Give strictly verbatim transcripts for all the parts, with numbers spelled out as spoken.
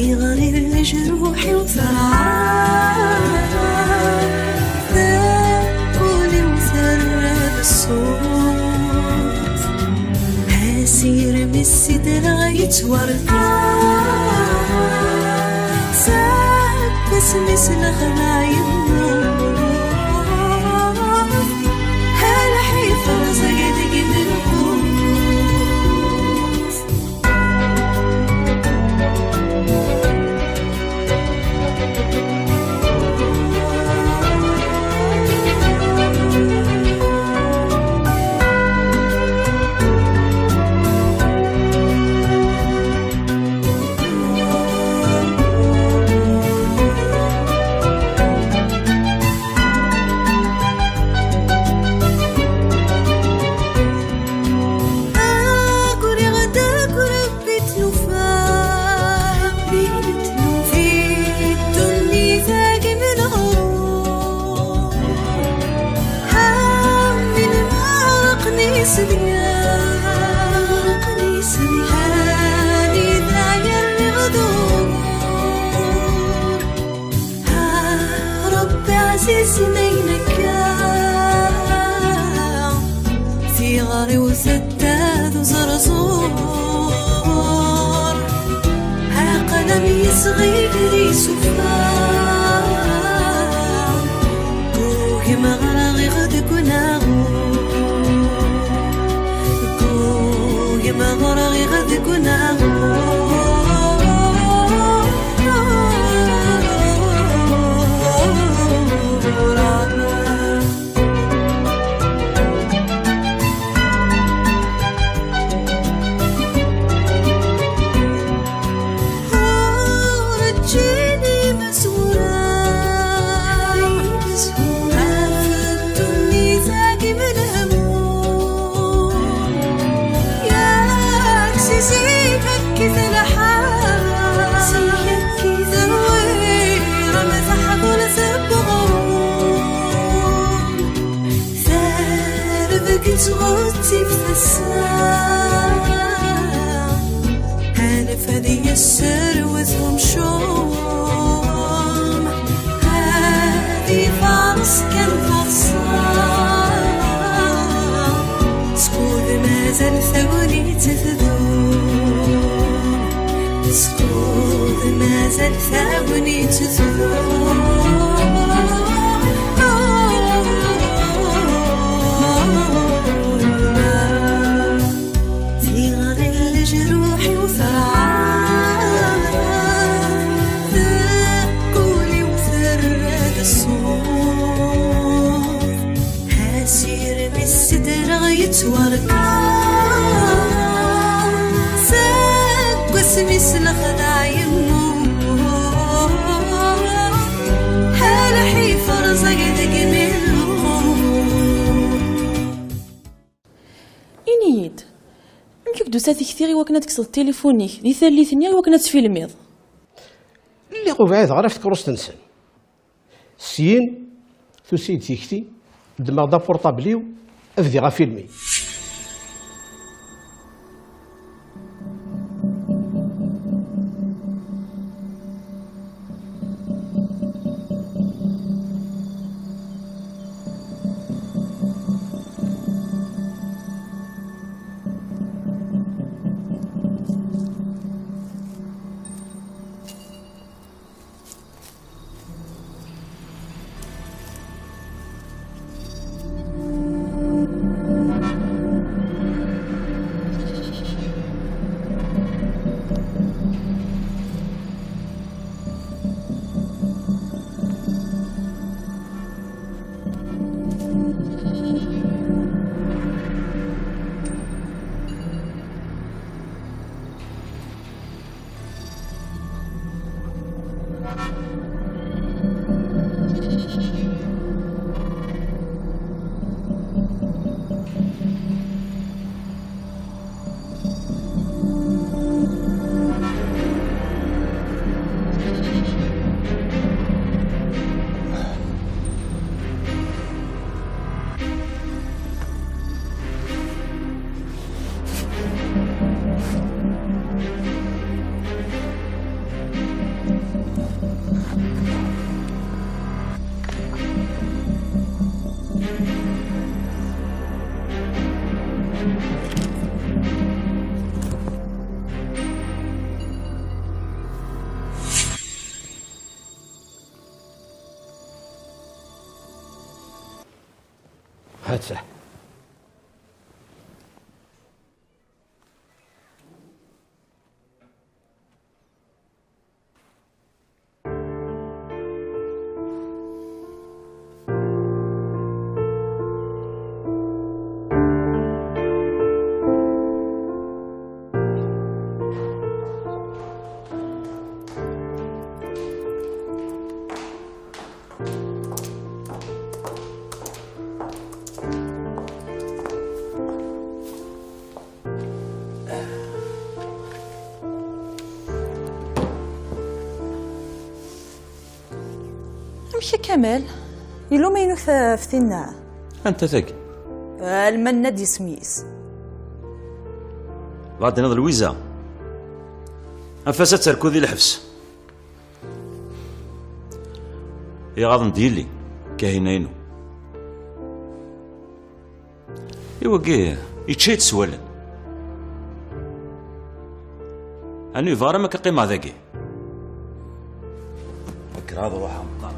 Yeɣli leǧruḥ-iw terɛa, takuli-w terra d ṣṣut. Asirem i s-sidreɣ yettwarqa, seg wasmi s lexdeɛ yemmut. Lḥif rẓag deg imenqus. Aguriɣ-d akk Rebbi tlufa, Rebbi tlufa. Di ddunit-agi menɣur, ha min mɛerqen isebgan, mɛerqen isebgan. Anida yerriɣ d ugur. Ah, Ṛebbi ɛzizen ayen akka, tiɣri-w tedda d uẓerẓur. Aql-am yesɣiger isufar, ugmeɣ ɣriɣ deg unaɣur. Ugmeɣ ɣriɣ deg unaɣur. Ur ǧǧin imezwura ɣef ddunit-agi menhum. Yak si zik akkit lḥal, terwir am teḥḍult n uɣrum. Terbeḥ teɣzif tasa, anef ad yesserwet umcum, ad ifaṛes kan taḍsa. Skud mazal tagnit tdum, skud mazal tagnit tdum. Tiɣri leǧruḥ-iw terɛa, takuli-w terra-d ṣṣut. Asirem i s-sidreɣ yettwarqa, seg wasmi s lexdeɛ yemmut. Lḥif rẓag deg imenqus. Ini-yi-d, amek i k-d-tusa tikti i wakken ad tekkseḍ tilifun-ik di tallit-nni i wakken ad tfilmiḍ? Lliɣ ur bɛideɣ ara ɣef tkeṛṛust-nsen. Syin, tusa-yi-d tikti, ddmeɣ-d apurṭabl-iw, bdiɣ afilmi. Attah. Amek a Kamal? Yella umaynut ɣef tinna? Anta tagi? Almanna d isem-is. Bɣa d-tiniḍ Lwiza? Anef-as ad terku di lḥebs. Iɣaḍen d yelli, Kahina-inu. I wagi, yečča-yi-d s wallen. Anu yebɣa ara ma ka qqimeɣ dagi. Kker ad ruḥeɣ meqqar.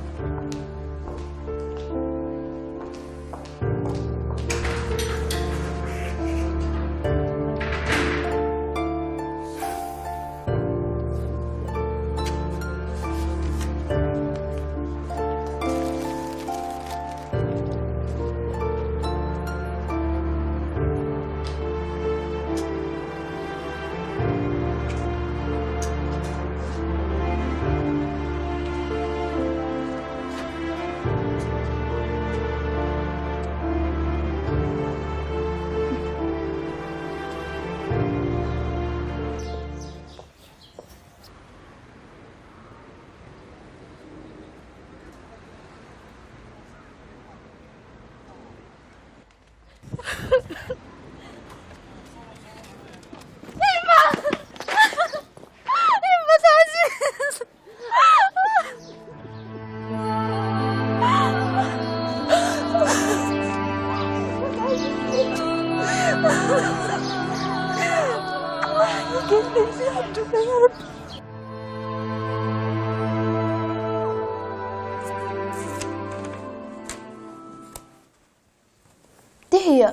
Dihiya,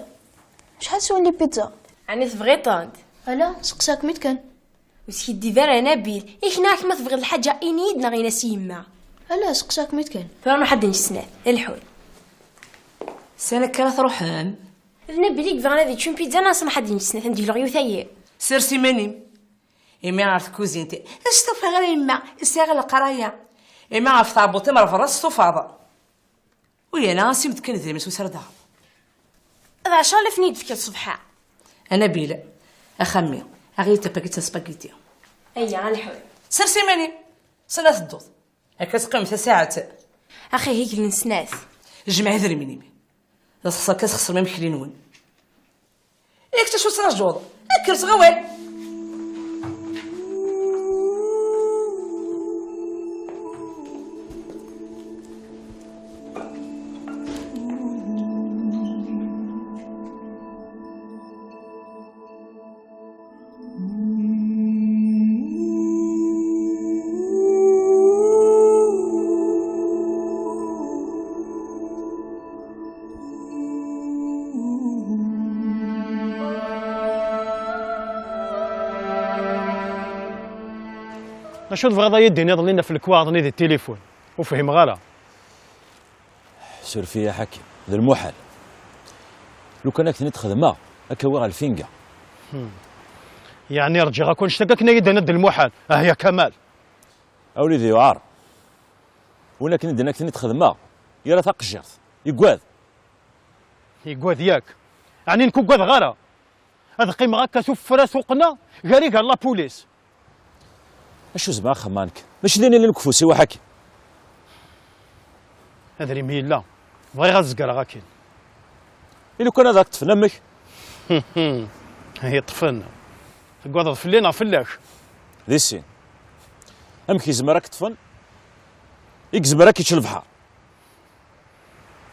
acḥal swan lipizza? Ɛni tebɣiḍ-tent? Ala, seqsaɣ-kem-id kan. Ur skiddib ara a Nabil, ikna-ak ma tebɣiḍ lḥaǧa ini-yi-d neɣ ini-as i yemma. Ala, seqsaɣ-kem-id kan. Tura nruḥ ad d-nečč snat, lḥu. Sani akka ara truḥem? D Nabil i yebɣan ad yečč une pizza neɣ nruḥ ad d-nečč snat, ad d-gluɣ yiwet-ayi. Sers iman-im. Imi ɣer tkuzint, ur stufaɣ ara yemma, sɛiɣ leqraya. Imi ɣef tɛebbuḍt-im ɣer berra testufaḍ. Uyana, as-im-d kan idrimen s usarda. D ɛecra alaf i yi-d-tefkiḍ ṣṣbeḥ-a. A Nabil, axxam-i, aɣ-iyi-d tapagit n spaghetti. Ayya, a lḥu. Sers iman-im, sani ad tedduḍ. Akka teqqimemt tasaɛet. Axi, higlen snat. Jmeɛ idrimen-im. D xeṣṣer kan txeṣrem imekli-nwen. Yak acu tettṛaǧuḍ? Kker s ɣawal! Acu tebɣiḍ ad yi-d-tiniḍ lli ɣef lekwaɣeḍ-nni di tilifun? Ur fhimeɣ ara. Suref-iyi a Ḥakim, d lmuḥal. Lukan ad k-ten-id-xedmeɣ, ad k-awiɣ ɣer lfinga. Hmm. Yeɛni rǧiɣ-ak annect-agi akken ad yi-d-tiniḍ d lmuḥal. Ah ya Kamal. A wlidi yuɛer. Win akken i d-nnan ad k-ten-id-xedmeɣ, yerra taqejjirt. Yeggad. Yeggad yak. Ɛni nekk uggadeɣ ara? Ad qqimeɣ akka tuffra tuqqna gar-i gar la police. Acu zemreɣ ad xedmeɣ nekk? Mačči d ayen yellan deg ufus-iw a Ḥakim. Adrim yella. Bɣiɣ ad zegreɣ akin. I lukan ad ak-ṭṭfen amek? Yeṭṭfen. Teggadeḍ fell-i neɣ fell-ak? Di sin. Amek yezmer ad k-ṭṭfen i yezmer ad k-yečč lebḥer?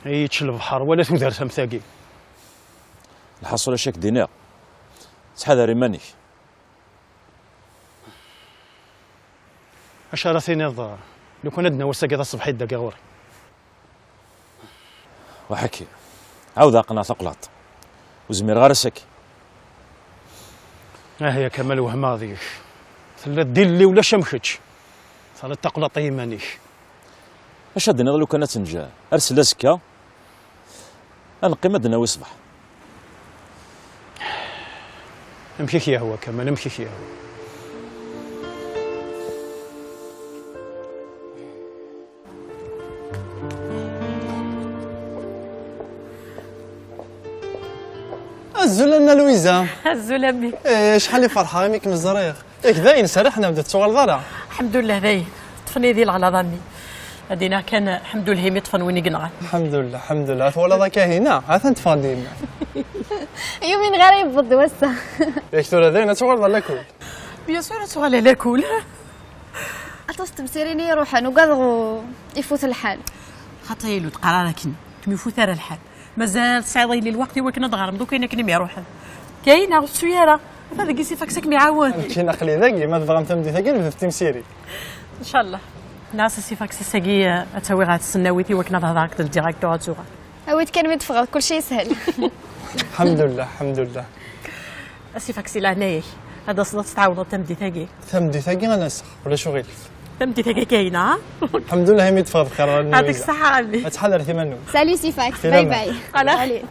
Ay yečč lebḥer wala tudert am tagi. Lḥaṣul acu ak-d-iniɣ, ttḥadar iman-ik. Acu ara tiniḍ lukan ad d-nawi ass-agi d aṣebḥ-i dagi ɣur-i? Waḥaki, Ɛawdeɣ qqneɣ taqlaṭ. Ur zmireɣ ara s akka. Ah ya Kamal, wehmeɣ deg-k. Telliḍ d illi ulac am kečč. Terriḍ taqlaṭ i yiman-ik. Acu ad d-tiniḍ lukan ad tenǧer? Ar sel azekka, ad neqqim ad d-nawi ṣṣbeḥ. Amek i k-yehwa Kamal, amek i k-yehwa? Azul a Nna Lwiza. Azul a mmi. Eh, acḥal i ferḥeɣ imi kem-ẓriɣ. Yak dayen, serriḥen-am-d, ur tettuɣaleḍ ara. Lḥemdullah, dayen. Ṭṭfen-iyi di leɣlaḍ a mmi. Ad iniɣ kan, lḥemdullah imi ṭṭfen win i yenɣan. Lḥemdullah, lḥemdullah. Twalaḍ a Kahina? Ha-t-an ṭṭfeɣ-d yemma. Yumin ɣer yewweḍ wass-a. Yak tura dayen ad tuɣaleḍ ɣer lakul. Bien sûr, ad tuɣal ɣer lakul. Aṭas n temsirin i iruḥen, ugadeɣ u-, ifut lḥal. Xaṭi, ur d-qqar ara akken, kem ifut ara lḥal. Mazal tesɛiḍ yelli lweqt i wakken ad d-ɣreḍ akk ayen akken i m-iruḥen. Kayen, ur tettu ara. Ata deg isifaks ad kem-iɛawen. Nekkin aql-i dagi, ma tebɣam tameddit-agi, nebdet timsirin. Ncallah. Nniɣ-as asifaks ass-agi, eh, ad tt-awiɣ ɣer tesnawit i wakken ad hedreɣ akked le directeur ad tuɣal. Awi-d kan mi d-teffɣeḍ, kulci yeshel. Lḥemdullah, lḥemdullah. Asifaks i leɛnaya-k, ad d-taseḍ ad tt-tɛawneḍ tameddit-agi. Tameddit-agi ad n-aseɣ, ulac uɣilif. Tameddit-agi kayna, ha? Lḥemdullah imi d-teffɣeḍ bxir a Lwiza. Yeɛṭik ṣṣeḥḥa a ɛemmi. Ttḥadaret iman-nwen. Salut Sifaks, bye bye. Allez.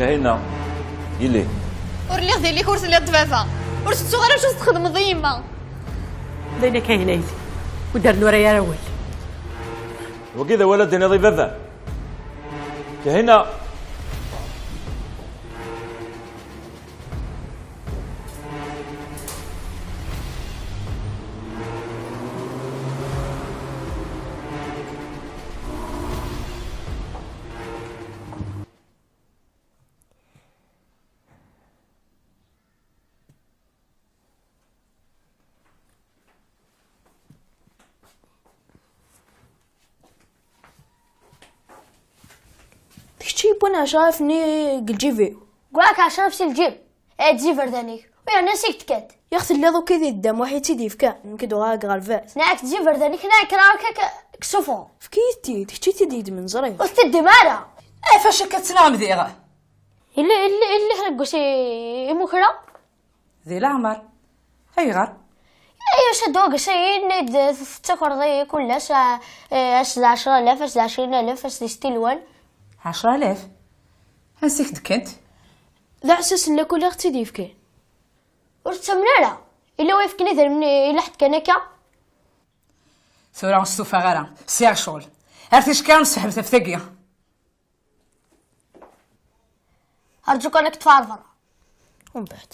Kahina, yelli. Ur lliɣ d yelli-k, ur telliḍ d baba. Ur tettuɣ ara acu txedmeḍ i yemma. D ayen akka, Kahina, yelli. Ur d-rnu ara awal. Wagi d awal ad d-tiniḍ i baba. Kahina. D kečč i yewwin ɛecra alef-nni deg lǧib-iw? Ggwaɣ-ak ɛecra alef si lǧib. Ad d-iberdan-ik. U yerna seg tkant. Yak telliḍ uki di ddam waḥi tt-id-yefkan, nekk d-uɣaleɣ ɣer bas. Neɣ d iberdan-ik, neɣ kraɣ-ak ad k-ssufɣeɣ. Efk-iyi-t-id, kečč i tt-id-yeddmen, ẓriɣ. Ur t-teddim ara. Af acu akka tettnaɣem diɣ? Yella, yella, yella kra deg wass i, i mukreɣ? Di leɛmer. Ayɣer? Ay, acu d wagsayen i d-tettakreḍ i kull ass, a, a, ass d ɛecra alaf, ass d ɛecrin alaf, ass d istilwan. Ɛecra alaf? Ansi k-d-kkant? D aɛessas n lakul i ɣ-tt-id-yefkan. Ur tettamen ara. Yella wa yefken idrimen i, i lḥedd kan akka? Tura ur stufaɣ ara. Sɛiɣ ccɣel. Ar ticki ara nseḥbet ɣef tagi. Rǧu kan ad k-ṭṭfeɣ ɣer berra. Umbeɛd.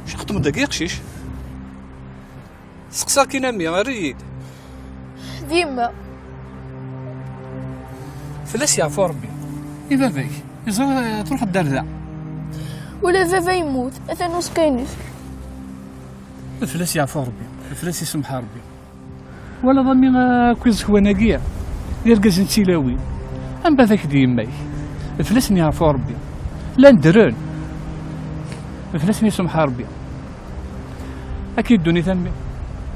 Acu txeddmeḍ dagi, aqcic? Seqsaɣ kan a mmi, err-iyi-d. D yemma. Fell-as yeɛfu Rebbi. I baba-k? Yeẓra, eh, truḥ-d ar da. Ula d baba yemmut, atan uẓekka-ines. Fell-as yeɛfu Rebbi, fell-as isemmeḥ Rebbi. Twalaḍ a mmi akk iẓekwan-agi d irgazen d tilawin. Anda-t akk d yemma-k? Fell-asen yeɛfu Rebbi. Llan ddren. Fell-asen isemmeḥ Rebbi. Akka i ddunit a mmi.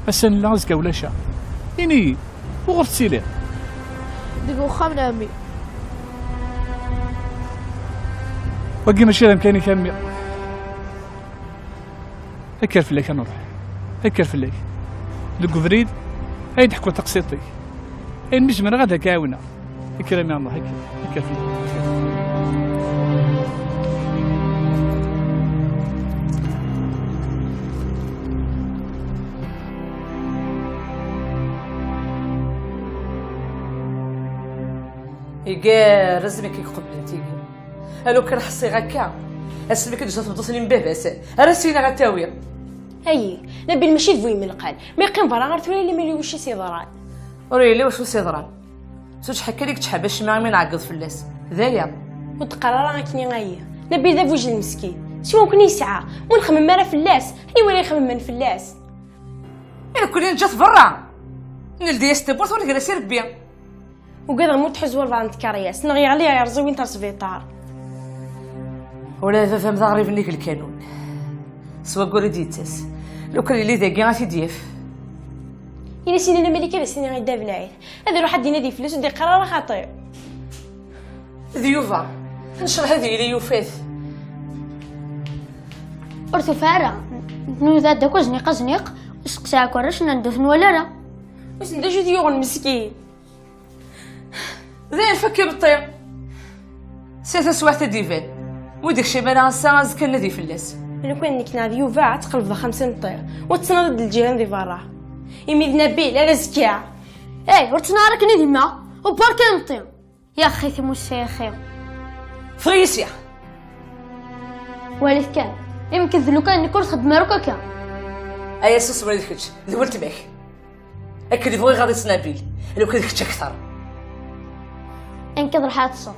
Ass-a nella, azekka ulac-aɣ. Ini-yi, wuɣur tettiliḍ? Deg uxxam n ɛemmi. Wagi mačči d amkan-ik a mmi. Kker fell-ak a Nuṛuḥ. Kker fell-ak. Deg ubrid ay d-ḥkuɣ taqsiṭ-ik. Ayen mi zemreɣ ad k-ɛiwneɣ. Kker a mmi Nuṛuḥ, kker. Kker fell-ak. Igerrez mi k-qeblen tigi. A lukan ḥṣiɣ akka, asmi k-d-tebḍut n baba-s, ar ass-iniɣ ad tawi. Ayi, Nabil mačči d bu imelqan, ma yeqqim berra ɣer tura yella ma yella wacu i s-yeḍran. Ur yelli wacu i s-yeḍran. S ucḥal kan i yettḥabacem imi nɛeggeḍ fell-as. D aya. Ur d-qqar ara akken ayi. Nabil d abujel meskin. Siwa nekkni yesɛa, ur nxemmem ara fell-as, aniwa ara ixemmen fell-as? I nekkni neǧǧa-t berra. Neldi-as tawwurt ur negri-as irebbi. Ugadeɣ ma ur tḥuzzweḍ ara n tkeryas, neɣ yeɣli yerẓi win ɣer sbiṭar. Ula d baba-m d aɣrib-nni deg lkanun. S waggur i d-yettas. Lukan yelli dagi, ad t-id-yaf. Ini-as i Nna Malika ad as-tini i Dda Belɛid. Ad iruḥ ad d-inadi fell-as, ur d-iqqar ara xaṭi. D Yuba. Necreḥ ad yili yufa-t. Ur tufi ara. Nuda-d akk azniq azniq, isteqsa akk arrac, nnan-d ur t-nwala ara. Wissen d acu i t-yuɣen meskin. D ayen fakk imeṭṭi. Si taswiɛt ad d-iban. Ur d-ikcim ara ass-a, azekka ad nadi fell-as. Lukan nekk neɣ d Yuba ad tqelbeḍ axxam s imeṭṭi, ur tettnaɣ d lǧiran di berra. Imi d Nabil, ar azekka. Eh, ur ttnaɣ ara akken i d yemma, u berka imeṭṭi. Yaxxi timussa yaxxi. Ffeɣ-iyi sya. Walit kan, imken d lukan nekk ur txeddem ara akk akka. Aya s usemri d kečč, d weltma-k. Akken i bɣiɣ ad ittnabil, lukan d kečč akteṛ. Nekk ad ruḥeɣ ad ṭṭseɣ.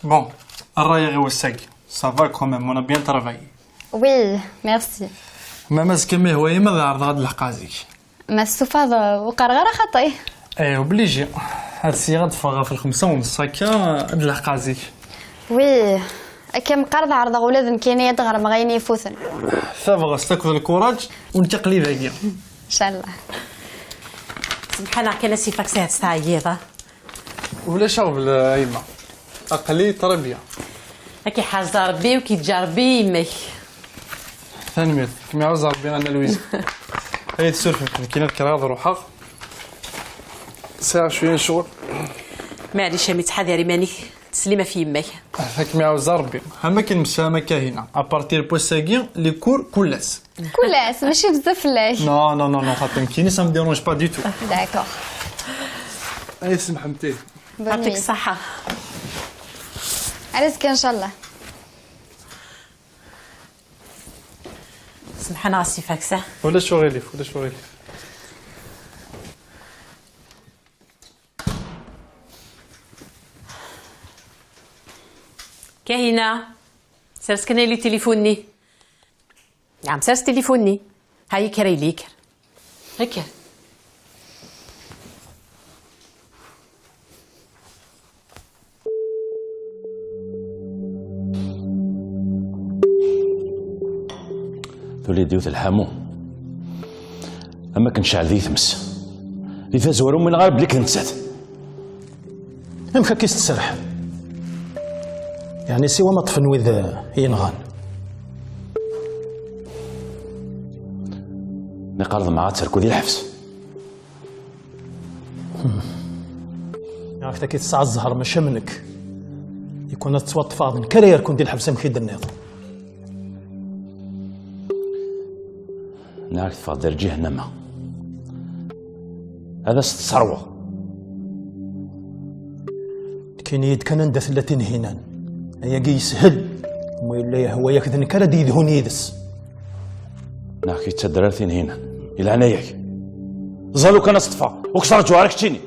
Bon, ṛṛay-iw i wass-agi. Ça va quand même, on a bien travaillé. Oui, merci. Ma mazekka ma yehwa-yi ad ɛerḍeɣ ad leḥqeɣ zik. Ma testufaḍ, ur qqareɣ ara xaṭi. Eh, obligé. Ad syiɣ ad ffɣeɣ ɣef lxemsa u nṣ akka, ad leḥqeɣ zik. Oui, akka meqqar ad ɛerḍeɣ ula d nekkini ad ɣreɣ ayen yeffuten. Tabɣest akked lkuṛaǧ, u nekk aql-i dagi. Inchallah. Semḥ-aneɣ kan a si Faksa, ad tɛeyyiḍ, a? Ulac aɣbel a yemma. Aql-i très bien. Ad k-iḥrez Rebbi u k-yeǧǧa Rebbi i yemma-k. Tanemmirt. Kem-iɛuzz Rebbi a Nna Lwiza. Ay tsurfemt, nekkini ad kkreɣ ad ruḥeɣ. Sɛiɣ cwiya n ccɣel. Maɛlic a mmi, ttḥadar iman-ik. Teslim ɣef yemma-k. Ad kem-iɛuzz Rebbi. Am akken nemsefham a Kahina. À partir n wass-agi, les cours kul ass. Kul ass, mačči bezzaf fell-ak. Non, non, non, non, xaṭi nekkini, ça me dérange pas du tout. D'accord. Ay tsemḥemt-ih. Bonne nuit. Yeɛṭik ṣṣeḥḥa. Ar azekka, inchallah. Semḥ-aneɣ a si Faksa. Ulac uɣilif, ulac uɣilif. Kahina, sers kan ayen i tilifun-nni. Nɛam, sers tilifun-nni. Ha, yekker a yelli, yekker. Yekker. Tuli-d yiwet lḥamu. Am akken tecɛel di tmes. Di tazwara umineɣ ara belli d nettat. Amek akka i s-tserrḥem? Yeɛni siwa ma ṭṭfen wid, eh, i yenɣan. Mi qqar ḍemɛeɣ ad terku di lḥebs. Neɣ takit tesɛa zzher mačči am nekk. Ikun ad tettwaṭṭfeḍ, nekk ara yerkun di lḥebs amek i d-tenniḍ. Neɣ ad teffeɣ-d ar ǧihennama. Ad as-tesserweḍ. Kkini-yi-d kan anda tella Tinhinan. Ayagi yeshel. Ma yella yehwa-yak d nekk ara d-yedhun yid-s. Neɣ kif ttadrar Tinhinan? I leɛnaya-k, ẓẓal kan ad teṭṭfeɣ, ur k-ttṛaǧuɣ ara keččini.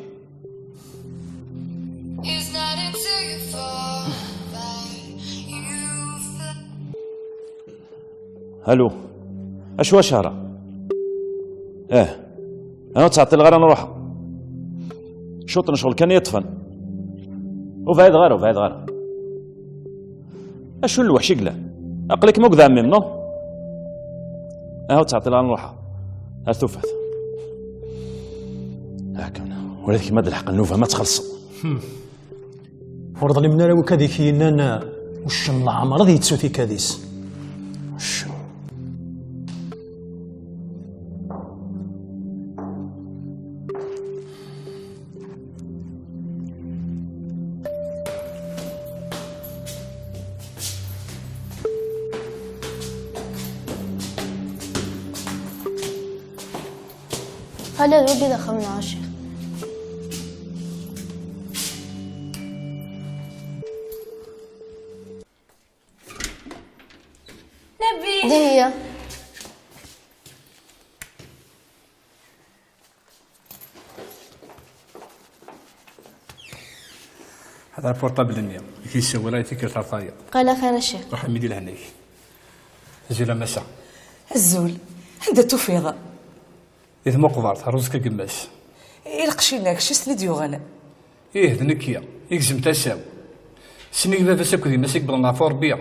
Alu, acu a Cara? Eh, ah, ur ttɛeṭṭileɣ ara nruḥ. Cwiṭ n ccɣel kan i yi-ṭṭfen. Ur bɛideɣ ara, ur bɛideɣ ara. Acu n lweḥc i yellan? Aql-ikem akked ɛemmi-m, non? Ah, ur ttɛeṭṭileɣ ara nruḥ. Ar tufat. Ula d kemm ad lḥeq nnuba ma txellṣeḍ. Ur ḍlimen ara wikad i k-yennan, uh, uccen n leɛmer ad yettu tikad-is. Uccen. Hala d wagi d axxam-nneɣ a ccix. Nabi! Dihya. Hada portable-nni i k-yessawal ay tikkelt ar tayeḍ. Qala xir a ccix. Ruḥ imi di lehna-k. Azul a massa. Azul. Anda tufiḍ? Di tmuqbert, rruz-k a gma-s. I lqecc-inek, cis ten-id-yuɣen? Ih, d nekki, igzem tasa-w. Sennig baba-s akked yemma-s i yewwḍen ɣef urebbi.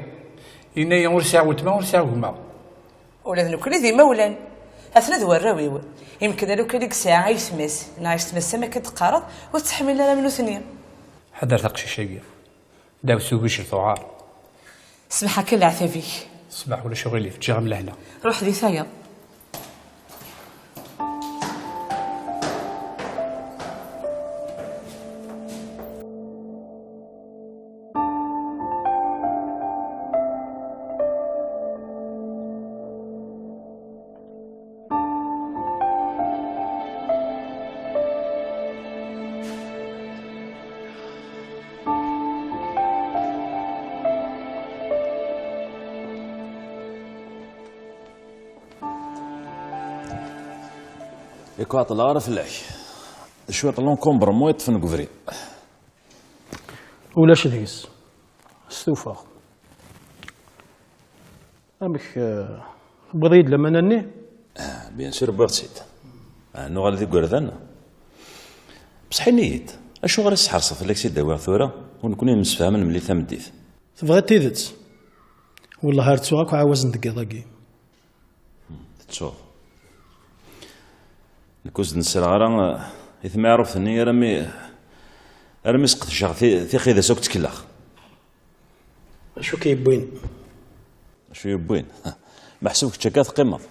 Yenna-yi ur sɛiɣ weltma, ur sɛiɣ gma. Ula d nekkni d imawlan. Atna d warraw-iw. Imken alukan i yesɛa ayetma-s, neɣ ayetma-s am akka d-teqqareḍ, ur tettḥemmil ara am nutni. Ḥader taqcict-agi. Ddaw s ubicel tuɛar. Smaḥ akka leɛtab-ik. Smaḥ ulac uɣilif, ǧǧiɣ-am lehna. Ruḥ di tayeḍ. Yak ur ɛeṭṭleɣ ara fell-ak. Cwiṭ l'encombrement i ṭṭfen deg ubrid. Ulac deg-s. Stufaɣ. Amek, eh, tewwiḍ-iyi-d lamana-nni? Ah, bien sûr, wwiɣ-tt-id. Ah, nuɣal d igerdan. Bṣeḥ ini-yi-d, acuɣer i sḥerseɣ fell-ak s-id-awiɣ tura, u nekkni nemsefhamen mliḥ tameddit? Tebɣiḍ tidet? Wellah ar ttuɣ akk ɛawazen deg iḍ-agi. Tettuḍ. Nekk ur s-d-nesreɣ ara, eh, i tmiɛruft-nni armi, armi sqedceɣ ti-, tixidas akk ttkelleɣ. Acu k-yewwin? Acu yewwin? Meḥsub kečč akka teqqimeḍ.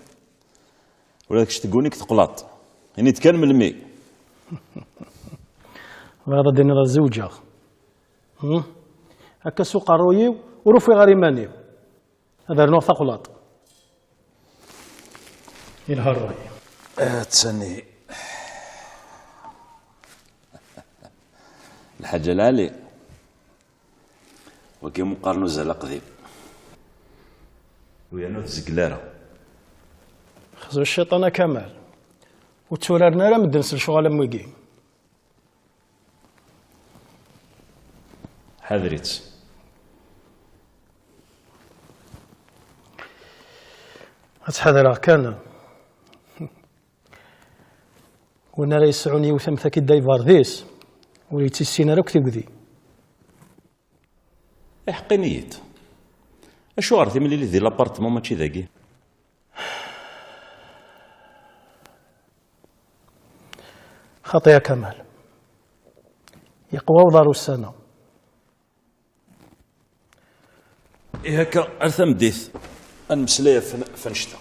Ula d kečč tegguni-k teqlaḍ. Ini-d kan melmi. Bɣiḍ ad d-tiniḍ ad zewǧeɣ. Hmm? Akka s uqerruy-iw, ur ufiɣ ara iman-iw. Ad rnuɣ taqlaḍt. Yelha ṛṛay. Attan ihi. Lḥaǧa lɛali. Wagi meqqar n uzal aqdim. U yerna ur tzeggel ara. Xzu cciṭan a Kamal. Ur tturaren ara medden s lecɣal am wigi. Ḥader-itt. Ad ttḥadareɣ kan. Win ara yesɛun yiwet am takidda iberdis, ur yettissin ara akk tigdi. Iḥeqqin-iyi-d. Acuɣer timlilit di l'appartement mačči dagi? Xaṭi a Kamal. Yeqwa uḍar ussan-a. Ihi akka, ar tameddit, ad nemmeslay ɣef, ɣef annect-a.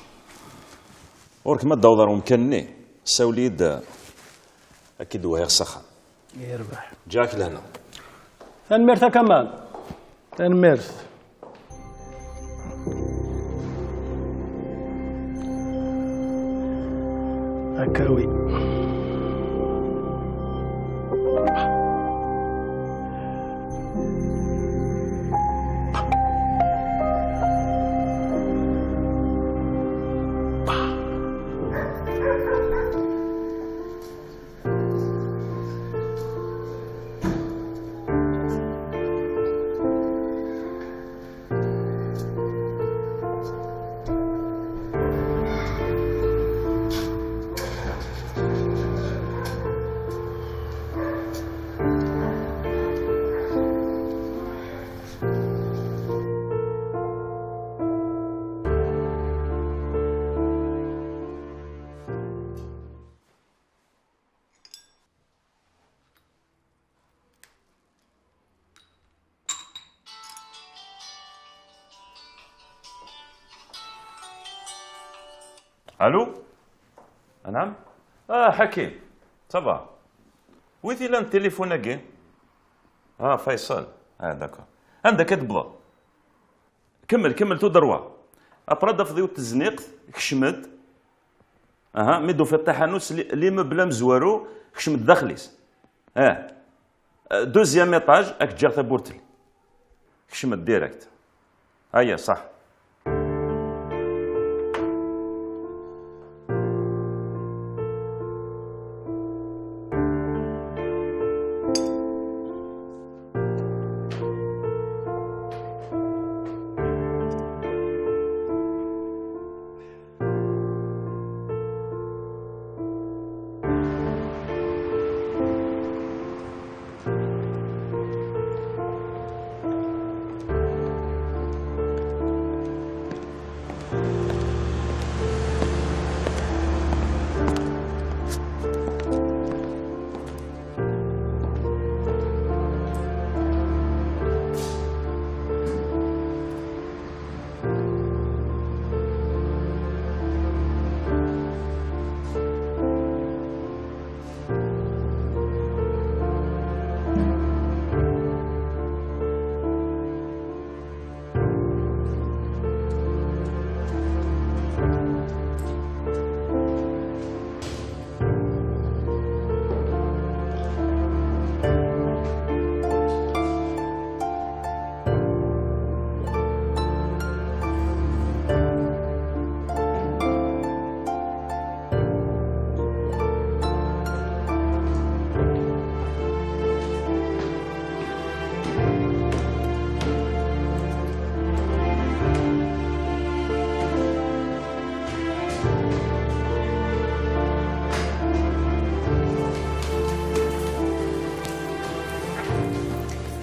Ɣur-k ma d-taweḍ ar umkan-nni, ssawel-iyi-d, ad k-id-wehhiɣ s axxam. Yerbeḥ. Ǧǧiɣ-ak lehna. Tanemmirt a Kamal. Tanemmirt. Akka wi. Allô? Anɛam? Ah, Ḥakim, ça va? Wi t-ilan tilifu-agi? Ah, Faysal. Ah, d'accord. Anda akka tewwḍeḍ? Kemmel, kemmel, tout droit. Après, d-afeḍ yiwet tezniqt, kcem-d. Aha, mi d-tufiḍ taḥanut, li, l'immeuble amezwaru, kcem-d daxel-is. Ah. Deuxième étage, ad k-ǧǧeɣ tawwurt-nni. Kcem-d direct. Aya, ṣaḥ.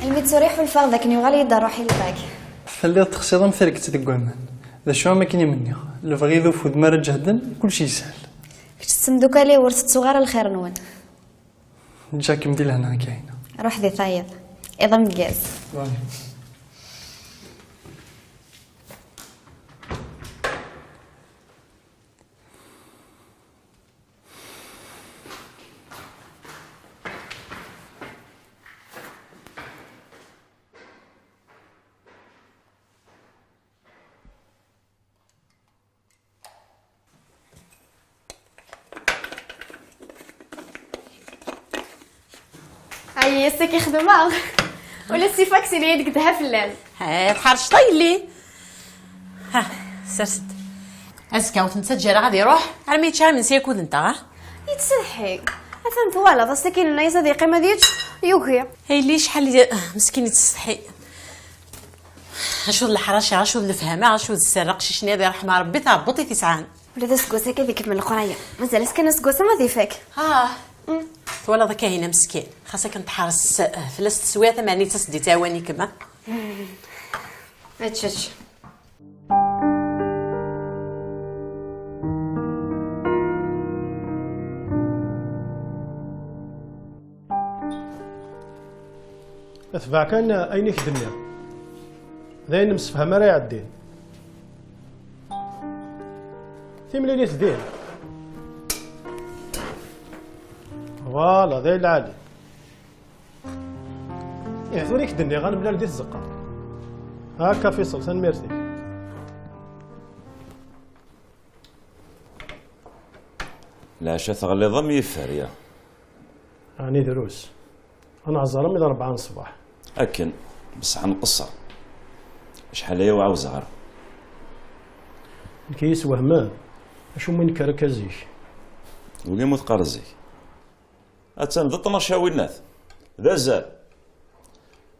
Almi tturiḥ ḥulfaɣ d akken yuɣal-iyi-d rruḥ i lbak. Telliḍ texsiḍ am terget deg waman. D acu am akken i m-nniɣ, lebɣi d ufud mi ara ǧehden, kullec yeshel. Kečč d temdukal-iw, ur tettuɣ ara lxir-nwen. Ǧǧiɣ-kem di lehna a Kahina. Ruḥ di tayeḍ. Iḍ ameggaz. Bye. Ay, ass-agi xedmeɣ. Ula d tifaksin-iyi deg ddha fell-am. Ha, tḥerceḍ a yelli. Ha, sers-d. Azekka ur t-nettaǧǧa ara ad iruḥ armi yečča imensi akud-nteɣ, ah? Yettsetḥi. Atan twalaḍ, ass-agi nenna-yas ad yeqqim ad yečč, yugi. A yelli, acḥal i, meskin yettsetḥi. Acu d leḥraca, acu d lefhama, acu d sser aqcic-nni ad iṛḥem Ṛebbi, tɛebbuḍt i t-isɛan. Ula d aseggas-agi ad ikemmel leqraya. Mazal-as kan aseggas-a ad ifak. Ah. Mm. Twalaḍ akka hina meskin. Xas akken tḥeṛs, eh, fell-as teswiɛt, ameɛni d tas-d yettɛawan-ikem, ah? Mm. Ečč, ečč. Tbeɛ kan ayen i k-d-nniɣ. D ayen nemsefham ara iɛeddin. Timlilit din. Voilà, d ay lɛali. Ih, tura i k-d-nniɣ ad nemlal di tzeqqa. Akka Fiṣel, tanemmirt-ik. Lɛaca teɣliḍ am yifer, ya. Ɛni drus? Ad nehẓer armi d rebɛa n ṣṣbeḥ. Akken, beṣṣeḥ nqeṣṣer. Acḥal aya ur ɛawzeɣ ara. Nekk yeswehmem. Acu mi nekker akka zik? Wigi mu teqqar zik. Attan d ṭnac a winnat. D azal.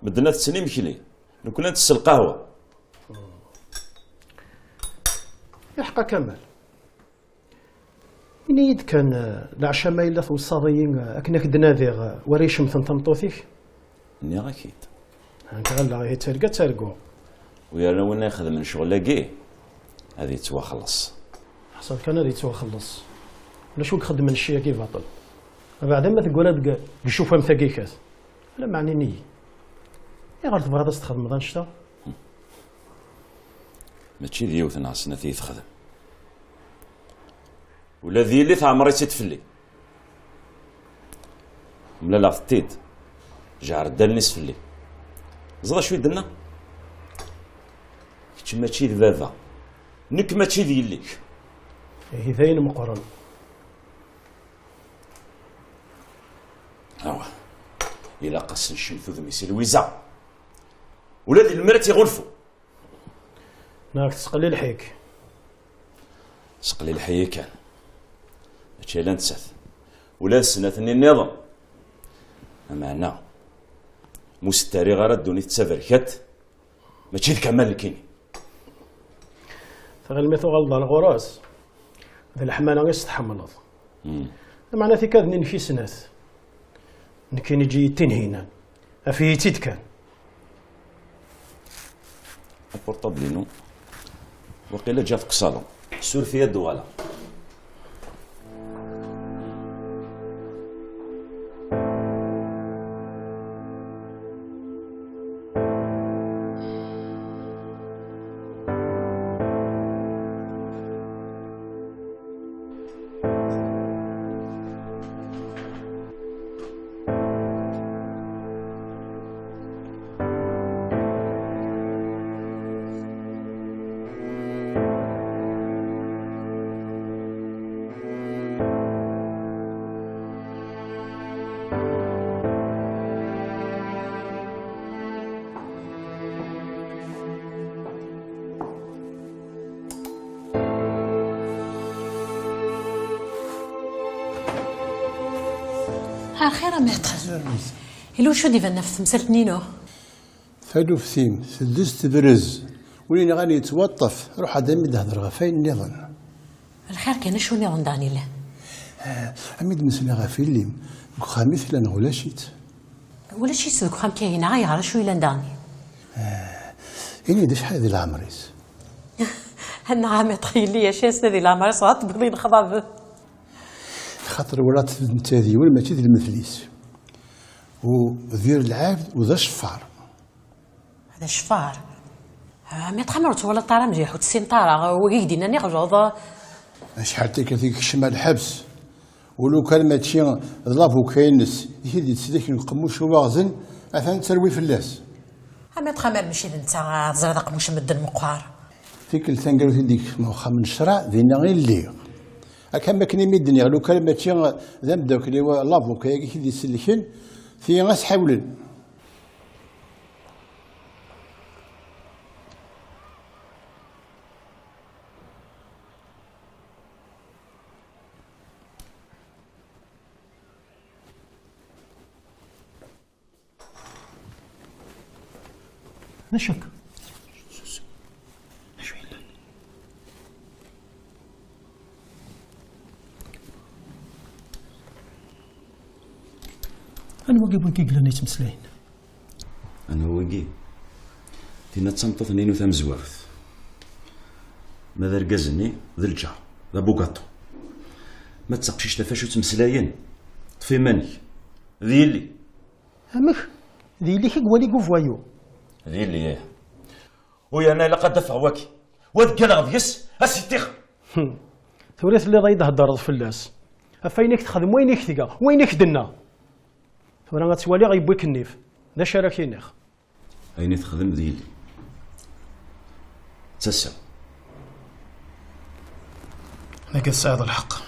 Medden ad tetten imekli. Nekkni ad ntess lqahwa. Iḥeqqa Kamal. Ini-yi-d kan, eh, leɛca ma yella tweṣṣaḍ-iyi, eh, akken ad k-d-nadiɣ, eh, war icemten tameṭṭut-ik? Nniɣ-ak-id. Nekk ɣelleɣ ihi d targa ad targu. U yerna winna ixedmen ccɣel-agi, ad yettwaxelleṣ. Ḥṣel kan ad yettwaxelleṣ. Ulac wi ixeddmen cci-agi baṭel. Abeɛda ma teggra deg, deg ccufam tagi kat. Ala meɛna ini-yi. Ayɣer tebɣiḍ ad s-txedmeḍ annect-a? Mačči d yiwet neɣ snat i yi-texdem. Ula d yelli teɛmer-itt-id fell-i. Mlaleɣ-t-id. Jɛer-d allen-is fell-i. Ẓer acu i d-tenna? Kečč mačči d baba. Nekk mačči d yelli-k. Ihi d ayen meqqren. Awa. Ilaq ad s-ncem tudmi-s i Lwiza. Ula d lemmer ad tt-iɣunfu. Neɣ tettqellileḥ-ik? Tettqellileḥ-iyi kan. Mačči ala nettat. Ula d snat-nni nniḍen. Ameɛna, mu s-ttariɣ ara ddunit d taberkat, mačči d Kamal nekkini. Tɣil mi tuɣaleḍ ar ɣur-s, d leḥmala i s-tḥemmleḍ. Ameɛna tikad-nni-inek i snat. Nekkini eǧǧ-iyi-d Tinhinan. Af-iyi-tt-id kan. Apurṭabl-inu, waqila ǧǧiɣ-t deg usalon. Suref-iyi ad d-uɣaleɣ. Ar xir a maître. Yella wacu d-ibanen ɣef temsalt-nni-inu? Taluft-im teddez tebrez. Win yenɣan yettwaṭṭef. Ruḥ ad am-d-hedreɣ ɣef wayen nniḍen. Lxir kan, acu nniḍen daɣen yellan? Ah, am i d-mesleɣ ɣef yelli-m, deg uxxam i tella neɣ ulac-itt? Ulac-itt deg uxxam, Kahina, ayɣer, acu yellan daɣen? Ah, ini-d acḥal di leɛmer-is? Annaɣ a maître, yelli acu-yas di leɛmer-is, dɣa tewwiḍ inexḍaben. Xaṭer walaɣ-tt d netta d yiwen, mačči d lmetl-is. U d yir lɛebd u d aceffar. D aceffar. Ah, maître, amer ur twalaḍ ara mliḥ, ur tessineḍ ara, wagi i k-d-innan iɣelḍ. Acḥal tikkelt i yekcem ar lḥebs, u lukan mačči d lavuka-ines i t-id-yettselliken deg uqemmuc uwaɣzen, atan tterwi fell-as. A maître, amer mačči d netta, ah, teẓriḍ aqemmuc n medden meqqar. Tikkelt taneggarut i d-yekcem uxxam n ccṛeɛ, dinna i lliɣ. Akka am wakken imi d-nniɣ, lukan mačči d ameddakel-iw lavuka-agi i t-id-isellken, tili ad s-ḥawlen. D acu akka? D acu yellan? Anwa i wwin-k i yellan yettmeslayen? Anwa wigi? Tinna d tameṭṭut-nni-inu tamezwarut. Ma d argaz-nni, d lǧar, d abugaṭu. Ma d taqcict ɣef acu ttmeslayen, ṭṭef iman-ik. D yelli. Amek? D yelli-k i iwali deg uvwayu? D yelli, ih. U yerna ilaq ad d-afeɣ waki. Wa deg-aleɣ deg-s, ad s-iṭṭix. Hm. Tura telliḍ ay d-theddreḍ fell-as. Ɣef wayen i k-texdem, wayen i k-tga, wayen i k-d-tenna. Tura ad twaliɣ yewwi-k nnif. D acu ara k-iniɣ? Ayen i texdem d yelli. D tasa. Nagi tesɛiḍ lḥeqq.